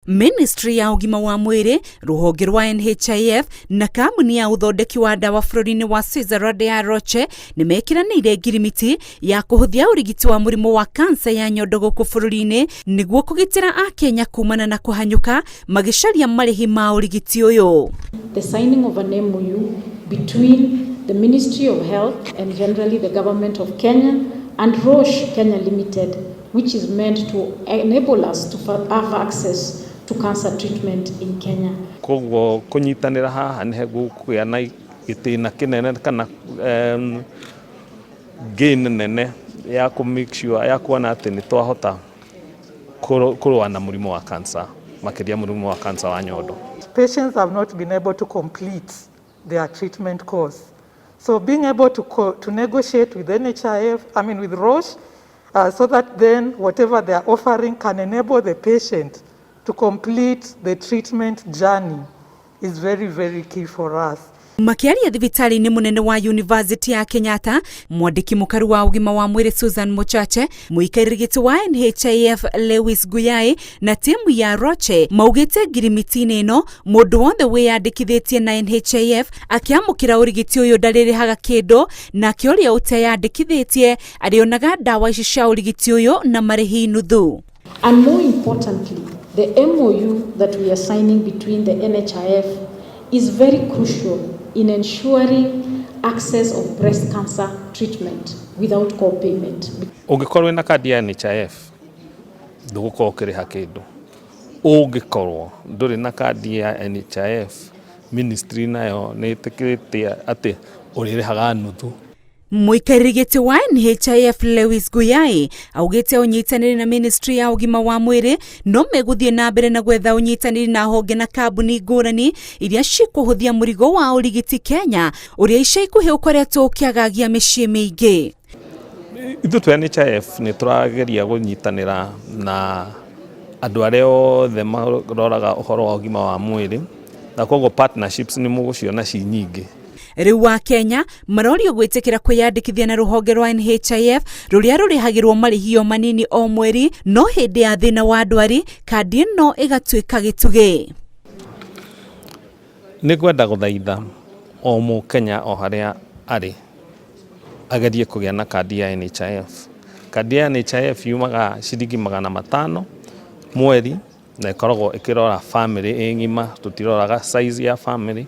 Ministry ya ũgima wa mwĩrĩ, rũhonge rwa NHIF na kambuni ya ũthondeki wa ndawa bũrũri-inĩ wa Switzerland ya Roche nĩ mekĩranĩire ngirimiti ya kũhũthia ũrigiti wa mũrimũ wa kansa ya nyondo gũkũ bũrũri-inĩ nĩguo kũgitĩra Akenya kumana na kũhanyũka magĩcaria marĩhi ma ũrigiti ũyũ. The signing of an MOU between the Ministry of Health and generally the government of Kenya and Roche Kenya Limited, which is meant to enable us to have access to cancer treatment in Kenya. Koguo kũnyitanĩra haha nĩ gũkũgĩa na gĩtĩna kĩnene kana gain nene ya kũ make sure ya kuona atĩ nĩ twahota kũrũa na mũrimũ wa cancer, makĩria mũrimũ wa cancer wa nyondo. Patients have not been able to complete their treatment course. So being able to negotiate with NHIF, I mean with Roche, so that then whatever they are offering can enable the patient to complete the treatment journey is very, very key for us. Makĩaria thibitarĩ-inĩ mũnene wa University ya Kenyatta, mwandĩki mũkaru wa ũgima wa mwĩrĩ Susan Mochache, mũikarĩri gĩtĩ wa NHIF Lewis Guyai na timu ya Roche maugĩte ngirimiti-inĩ ĩno mũndũ wothe wĩyandĩkithĩtie na NHIF akĩamũkĩra ũrigiti ũyũ ndarĩrĩhaga kĩndũ, nake ũrĩa ũteyandĩkithĩtie arĩonaga ndawa ici cia ũrigiti ũyũ na marĩhi nuthu. And more importantly, the MOU that we are signing between the NHIF is very crucial in ensuring access of breast cancer treatment without co-payment. Ũngĩkorwo wĩna kandi ya NHIF, ndũgũkorwo ũkĩrĩha kĩndũ. Ũngĩkorwo ndũrĩ na kandi ya NHIF, ministry nayo nĩ ĩtĩkĩrĩte atĩ ũrĩrĩhaga nuthu. Mũikarĩri gĩtĩ wa NHIF Lewis Guyai augĩte ũnyitanĩri na ministry ya ũgima wa mwĩrĩ no megũthiĩ na mbere na gwetha ũnyitanĩri na honge na kambuni ngũrani iria cikũhũthia mũrigo wa ũrigiti Kenya ũrĩa ica ikuhĩ ũkoretwo ũkĩagagia mĩciĩ mĩingĩ. Ithuĩ twĩ NHIF nĩ tũrageria kũnyitanĩra na andũ arĩa othe maroraga ũhoro wa ũgima wa mwĩrĩ, na koguo partnerships nĩ mũgũciona ci nyingĩ. Rĩu wa Kenya marorio gwĩtĩkĩra kwĩyandĩkithia na rũhonge rwa NHIF rũrĩa rũrĩhagĩrwo marĩhio manini o mweri, no hĩndĩ ya thĩna wa ndwari kandi ĩno ĩgatuĩka gĩtugĩ. Nĩ ngwenda gũthaitha o mũkenya o harĩa arĩ agerie kũgĩa na kandi ya NHIF. Kandi ya NHIF yumaga ciringi 500 mweri na ĩkoragwo ĩkĩrora family ĩ ng'ima, tũtiroraga size ya family.